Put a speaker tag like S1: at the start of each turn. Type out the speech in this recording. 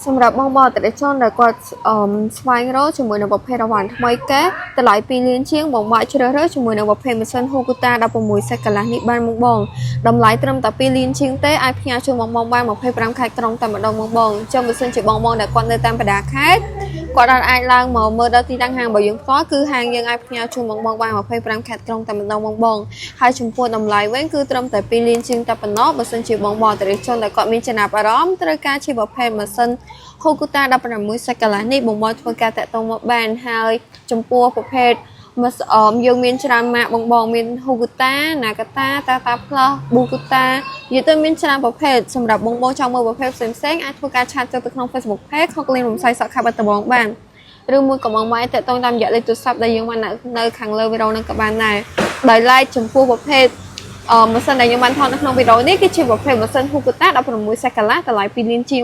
S1: សម្រាប់បងបងអតិថិជនដែលគាត់អឺស្វែងរកជាមួយនឹងប្រភេទអីវ៉ាន់ថ្មីគេតម្លៃ2លានជាងបងបងជ្រើសរើសជាមួយនឹងប្រភេទម៉ាស៊ីន Hokuta 16សាច់កន្លះនេះបានបងបងតម្លៃត្រឹមតែ2លានជាងទេអាចផ្ញើជូនបងបងបាន25ខេត្តក្រុងតែម្ដងបងបងអញ្ចឹងបើសិនជាបងបងដែលគាត់នៅតាមបណ្ដាខេត្តគាត់អាចឡើងមកមើលដល់ទីតាំងហាងរបស់យើងផ្ទាល់គឺហាងយើងអាចផ្ញើជូនបងបងបាន25ខេត្តក្រុងតែម្ដងបងបងហើយចំពោះតម្លៃវិញគឺត្រឹមតែ2លានជាងតែប៉ុណ្ណោះបើសិនជាបងបងអតិថិជនដែលគាត់មានចំណាប់អារម្មណ៍ត្រូវការជាប្រភេទម៉ាស៊ីន Hokuta 16សាច់កន្លះនេះបងបងធ្វើការតាក់ទងមកបានហើយចំពោះប្រភេទមកអមយើងមានច្រើនម៉ាកបងបងមាន Hokuta, Nakata, Tata Plus, Bukata និយាយទៅមានច្រើនប្រភេទសម្រាប់បងបងចង់មើលប្រភេទផ្សេងៗអាចធ្វើការ chat ចូលទៅក្នុង Facebook Page ខុកលីនរំសាយសក់ខេត្តបាត់ដំបងបានឬមួយក៏បងបងអាចតាក់ទងតាមរយៈលេខទូរស័ព្ទដែលយើងបាននៅខាងលើវីដេអូហ្នឹងក៏បានដែរដោយឡែកចំពោះប្រភេទអឺម៉ាស៊ីនដែលយើងបានថតនៅក្នុងវីដេអូនេះគឺជាប្រភេទម៉ាស៊ីន Hokuta 16សាច់កន្លះតម្លៃ2លានជាង។